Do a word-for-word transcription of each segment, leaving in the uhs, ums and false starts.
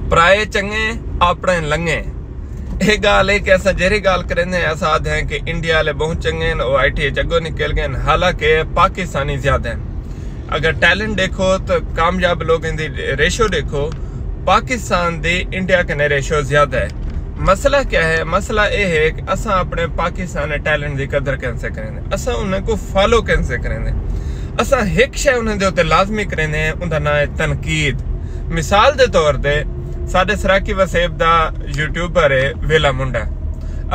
پرائے چنگے، اپݨے لنگے۔ اے ڳالھ ہے کہ اساں جیڑھی ڳالھ کریندے ہیں، اساں آہدے ہیں کہ انڈیا والے ٻہوں چنگے ہن، او آئی ٹی اچ اڳوں نکل ڳئے ہن، حالانکہ پاکستانی زیادہ ہن۔ اگر ٹیلنٹ ݙیکھو تاں کامیاب لوگاں دی ریشو ݙیکھو، پاکستان دی انڈیا کنے ریشو زیادہ ہے۔ مسئلہ کیا ہے؟ مسئلہ اے ہے کہ اساں اپݨے پاکستان دے ٹیلنٹ دی قدر کیسے کریندے، اساں انہاں کوں فالو کیسے کریندے۔ اساں ہک شے انہاں دے اتے لازمی کریندے ہیں، اوندا ناں ہے تنقید۔ مثال دے طور تے، ساݙے سرائیکی وسیب دا یوٹیوبر ہے ویلا منڈا،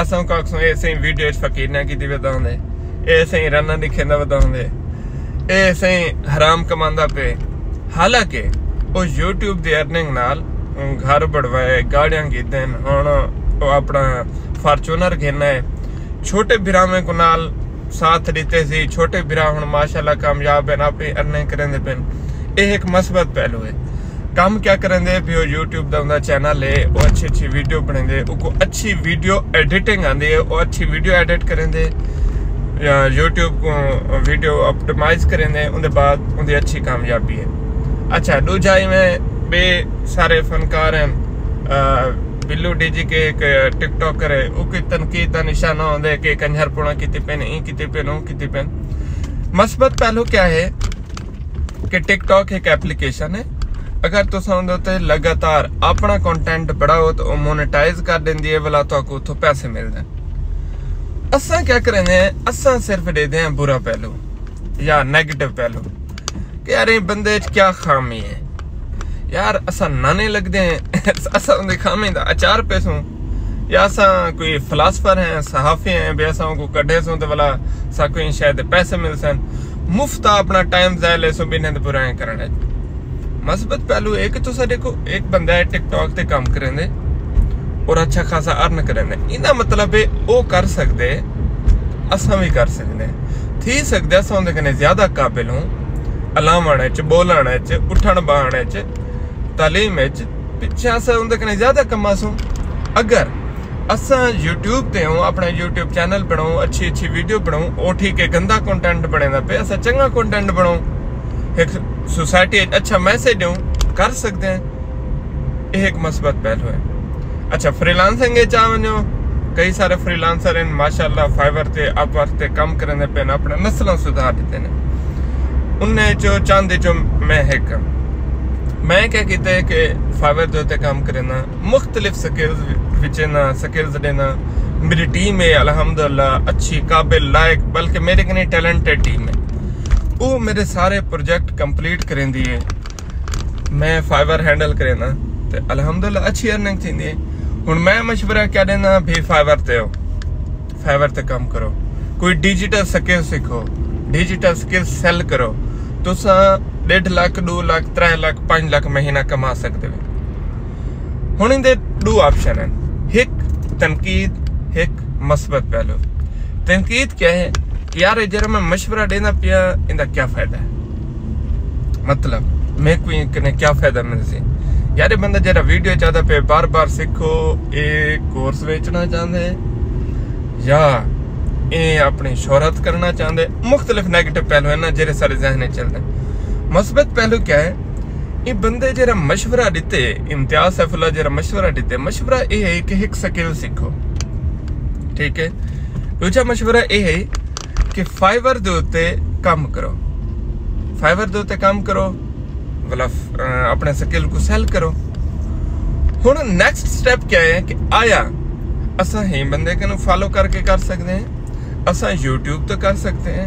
اساں اونکوں آکھسوں، "اے سئیں ویڈیو اچ فقیریاں کیتی ودا ہوندے، اے سئیں رناں ݙکھیندا ودا ہوندے، اے سئیں حرام کماندا پئے۔" حالانکہ او یوٹیوب دی ارننگ نال گھر بݨوائے، گاڑیاں گھدن، ہݨ او اپݨا فارچونر گھن آئے۔ چھوٹے بھراواں کوں نال ساتھ ݙتے سی، چھوٹے بھرا ہݨ ماشاءاللہ کامیاب ہن، اپݨی ارننگ کریندے پن۔ اے ہک مثبت پہلو ہے۔ کم کیا کریندے پیو؟ یوٹیوب دا اوندا چینل ہے، او اچھی اچھی ویڈیو بݨیندے، اوکوں اچھی ویڈیو ایڈیٹنگ آندی ہے، او اچھی ویڈیو ایڈٹ کریندے، یا یوٹیوب کوں ویڈیو آپٹیمائز کریندے، اوندے بعد اوندی اچھی کامیابی ہے۔ اچھا، ݙوجھا ایویں ٻئے سارے فنکار ہن، آ، بلو ڈی جی کے ہک ٹک ٹاکر ہے، اوکوں تنقید دا نشانہ ہوندے کہ کنجر پوݨا کیتی پن، ایں کیتی پن، اوں کیتی پن۔ مثبت پہلو کیا ہے کہ ٹک ٹاک ہک اپلیکیشن ہے، اگر تساں اوندے اتے لگاتار اپݨا کنٹینٹ بݨاؤ تاں او مونیٹائز کر ݙیندی ہے، ولا تہاکوں اتھوں پیسے ملدن۔ اساں کیا کریندے ہیں؟ اساں صرف ݙیندے ہیں برا پہلو یا نیگیٹو پہلو کہ یار، ایں بندے اچ کیا خامی ہے؟ یار، اساں نانے لڳدے ہیں، اساں اوندی خامی دا اچار پیسوں؟ یا اساں کوئی فلاسفر ہیں، صحافی ہیں، بھئی اساں اوکوں کڈھیسوں تے ولا ساکوں ایں شے دے پیسے ملسن؟ مفت اپݨا ٹائم ضائع لیسوں ٻنہاں دے برائیں کرݨ اچ۔ مثبت پہلو اے کہ تساں ݙیکھو، ہک بندہ ہے ٹک ٹاک تے کم کریندے اور اچھا خاصا ارن کریندے، ایندا مطلب ہے او کر سڳدے، اساں وی کر سڳدے۔ تھی سڳدے اساں اوندے کنے زیادہ قابل ہوں، الاوݨ اچ، ٻولݨ اچ، اٹھݨ ٻہݨ اچ، تعلیم اچ، پچھے اساں اوندے کنے زیادہ کماسوں۔ اگر اساں یوٹیوب تے ہوں، اپݨا یوٹیوب چینل بݨاؤں، اچھی اچھی ویڈیو بݨاؤں، او ٹھیک ہے، گندا کنٹینٹ بݨیندا پئے، اساں چنڳا کنٹینٹ بݨاؤں، ہک سوسائٹی اچ اچھا میسج ݙیوں، کر سڳدے ہیں۔ اے ہک مثبت پہلو ہے۔ اچھا، فری لانسنگ اچ آ ونڄو، کئی سارے فری لانسر ہن، ماشاءاللہ، فائیور تے، اپ ورک تے کم کریندے پئے ہن، اپݨے نسلاں سدھار ݙتے نے۔ انہیں چوں چند چوں میں ہک ہاں۔ میں کیا کیتے کہ فائیور دے اتے کم کرینداں، مختلف سکلز وچینداں، سکلز ݙینداں۔ میݙی ٹیم ہے الحمدللہ اچھی، قابل، لائق، بلکہ میݙے کنے ٹیلنٹڈ ٹیم ہے۔ او میݙے سارے پروجیکٹ کمپلیٹ کریندی ہے۔ میں فائیور ہینڈل کرینداں تے الحمدللہ اچھی ارننگ تھیندی ہے۔ ہݨ میں مشورہ کیا ݙینداں، بھئی فائیور تے آؤ، فائیور تے کم کرو، کوئی ڈیجیٹل سکل سکھو، ڈیجیٹل سکل سیل کرو، تساں ݙیڈھ لکھ، ݙو لکھ، ترے لکھ، پنج لکھ مہینہ کما سڳدے ہو۔ ہݨ ایندے ݙو آپشن ہن، ہک تنقید، ہک مثبت پہلو۔ تنقید کیا ہے؟ یار، اے جیڑھا میں مشورہ ݙیندا پیاں، ایندا کیا فائدہ ہے؟ مطلب، میکوں ایں کنے کیا فائدہ ملسی؟ یار، اے بندہ جیڑھا ویڈیو چاہندا پئے بار بار سکھو، اے کورس ویچݨا چاہندے یا اے اپݨی شہرت کرݨا چاہندے؟ مختلف نیگیٹو پہلو ہن نا، جیڑھے ساݙے ذہن اچ چلدے۔ مثبت پہلو کیا ہے؟ اے بندے جیڑھا مشورہ ݙتے، امتیاز سیف اللہ جیڑھا مشورہ ݙتے، مشورہ اے ہے کہ ہک سکل سکھو، ٹھیک ہے؟ ݙوجھا مشورہ اے ہے کہ فائیور دے اتے کم کرو، فائیور دے اتے کم کرو، مطلب، اہ، اپݨے سکل کوں سیل کرو۔ ہݨ نیکسٹ سٹیپ کیا ہے کہ آیا اساں ہیں بندے کنوں فالو کر کے کر سڳدے ہیں؟ اساں یوٹیوب تے کر سڳدے ہیں،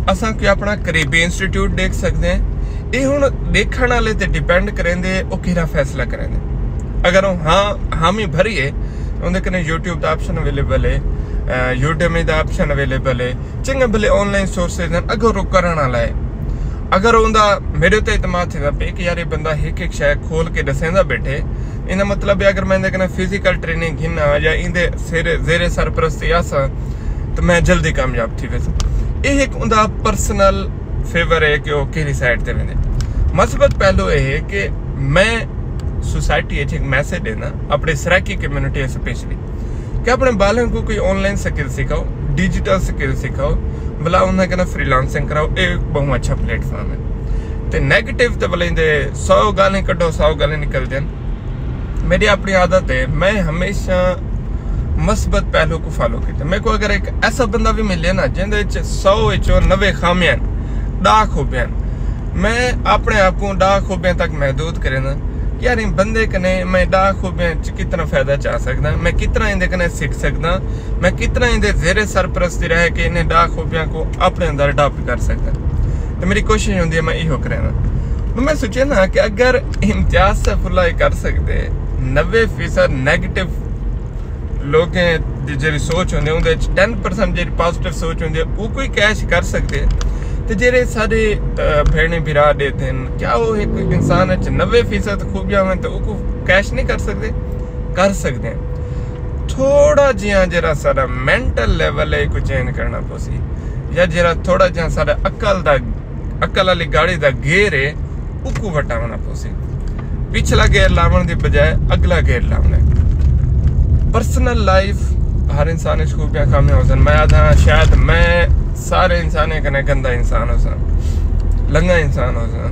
اساں کوئی اپݨا قریبی انسٹیٹیوٹ ݙیکھ سڳدے ہیں۔ اے ہݨ ݙیکھݨ والے تے ڈیپینڈ کریندے، او کیڑھا فیصلہ کریندے۔ اگر او ہاں، حامی بھری ہے، اوندے کنے یوٹیوب دا آپشن اویلیبل ہے، اہ، یوڈیمی دا آپشن اویلیبل ہے، چنڳے بھلے آن لائن سورسز ہن، اگر او کرݨ والا ہے، اگر اوندا میݙے تے اعتماد تھیندا پئے کہ یار، اے بندہ ہک ہک شے کھول کے ݙسیندا ٻیٹھے، ایندا مطلب ہے، اگر میں ایندے کنے فزیکل ٹریننگ گھناں یا ایندے زیر، زیر سرپرستی آساں، تو میں جلدی کامیاب تھی ویساں۔ اے ہک اوندا پرسنل فیور ہے کہ او کیڑھی سائیڈ تے ویندے۔ مثبت پہلو اے ہے کہ میں سوسائٹی اچ ہک میسج ݙینداں، اپݨی سرائیکی کمیونٹی اسپیشلی، کہ اپݨے ٻالاں کوں کوئی آن لائن سکل سکھاؤ، ڈیجیٹل سکل سکھاؤ، ولا انہاں کنے فری لانسنگ کراؤ، اے ٻہوں اچھا پلیٹ فارم ہے۔ تے نیگیٹو تے ولا ایندے سو ڳالھیں کڈھو، سو ڳالھیں نکلدن۔ میری اپنی عادت ہے، میں ہمیشہ مثبت پہلو کو فالو کیتے۔ میرے کو اگر ایک ایسا بندہ بھی ملے نا جن دے وچ سو وچوں نوے خامیاں ہن، ݙاہ خوبیاں ہن، میں اپنے آپ کو ݙاہ خوبیاں تک محدود کریندا۔ یار، ان بندے کنے میں ݙاہ خوبیاں چ کتنا فائدہ چا سکدا، میں کتنا ایندے کنے سکھ سکدا، میں کتنا ایندے زیر سرپرستی رہ کے انہیں ݙاہ خوبیاں کو اپنے اندر اڈاپٹ کر سکدا۔ تو میری کوشش ہوندی ہے میں ایہو کریندا۔ تو میں سوچیا نا کہ اگر امتیاز سیف اللہ اے کر سکدے، نوے فیصد نیگیٹو لوکیں دی جیڑھی سوچ ہوندی ہے، اوندے وچ ٹین پرسینٹ جیڑھی پازیٹو سوچ ہوندی ہے، او کوئی کیش کر سکدے۔ تے جیڑھے سارے، آ، بھیݨیں بھرا ݙیدھن، کیا او ہک انسان وچ نوے فیصد خوبیاں ہوون تے اوکوں کیش نہیں کر سکدے؟ کر سکدے ہیں۔ تھوڑا جیہاں جیڑھا سارا مینٹل لیول ہے، ایکوں چینج کرݨا پوسی، یا جیڑھا تھوڑا جیہاں سارا عقل دا، عقل والی گاڑی دا گیئر ہے، اوکوں وٹاوݨا پوسی۔ پچھلا گیئر لاوݨ دی بجائے اگلا گیئر لاوݨا ہے۔ پرسنل لائف، ہر انسان وچ خوبیاں خامیاں ہوسن۔ میں آدھا شاید میں سارے انسانیں کنے گندا انسان ہوساں، لنگا انسان ہوساں،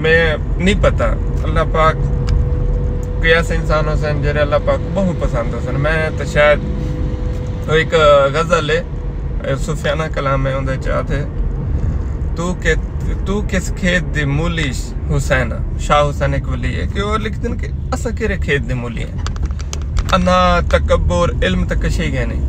میں نہیں پتہ۔ اللہ پاک کوئی ایسے انسان ہوسن جیڑھے اللہ پاک بہت پسند ہوسن۔ میں تو شاید، ایک غزل ہے، صوفیانہ کلام ہے، اوندے چ آکھدے، تو کہ، تو کس کھیت دی مولی حسین؟ شاہ حسین ایک ولی ہے کہ وہ لکھدن کہ اساں کیڑھے کھیت دی مولی ہیں؟ انا، تکبر، علم تے کشے گئے نہیں۔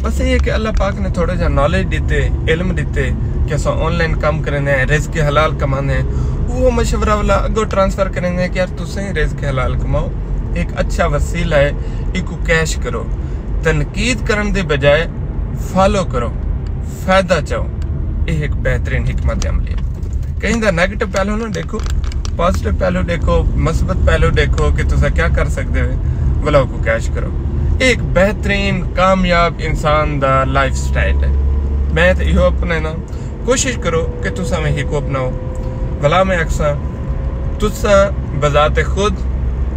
بس یہ ہے کہ اللہ پاک نے تھوڑا جہا نالج ݙتے، علم ݙتے کہ اساں آن لائن کم کریندے ہیں، رزق حلال کماندے ہیں، وہ مشورہ والا اگوں ٹرانسفر کریندے ہیں کہ یار تساں ہی رزق حلال کماؤ، ایک اچھا وسیلہ ہے، ایکوں کیش کرو۔ تنقید کرݨ دے بجائے فالو کرو، فائدہ چاؤ۔ یہ ایک بہترین حکمت عملی ہے۔ کہیں دا نیگیٹو پہلو نہ ݙیکھو، پازیٹو پہلو ݙیکھو، مثبت پہلو ݙیکھو کہ تساں کیا کر سکدے ہو، ولا اوکوں کیش کرو۔ یہ ایک بہترین کامیاب انسان دا لائف سٹائل ہے۔ میں تے ایہو اپنانا، کوشش کرو کہ تساں وی ہکو اپناؤ۔ ولا میں آکھساں، تساں بذات خود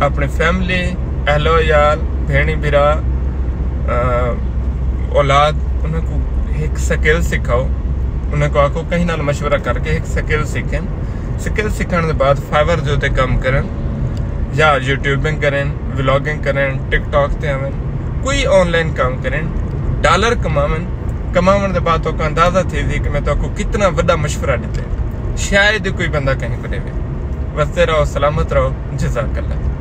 اپݨی فیملی، اہل و عیال، بھیݨیں بھرا، آ، اولاد، انہاں کوں ہک سکل سکھاؤ۔ انہاں کوں آکھو کہیں نال مشورہ کر کے ہک سکل سکھن۔ سکل سکھݨ دے بعد فائیور دے اتے کم کرن، یا یوٹیوبنگ کرن، ولاگنگ کرن، ٹک ٹاک تے آون، کوئی آن لائن کم کرن، ڈالر کماون۔ کماون دے بعد تہاکوں اندازہ تھیسی کہ میں تہاکوں کتنا وݙا مشورہ ݙتے۔ شاید کوئی بندہ کہیں کوں ݙیوے۔ وسدے رہو، سلامت رہو، جزاک اللہ۔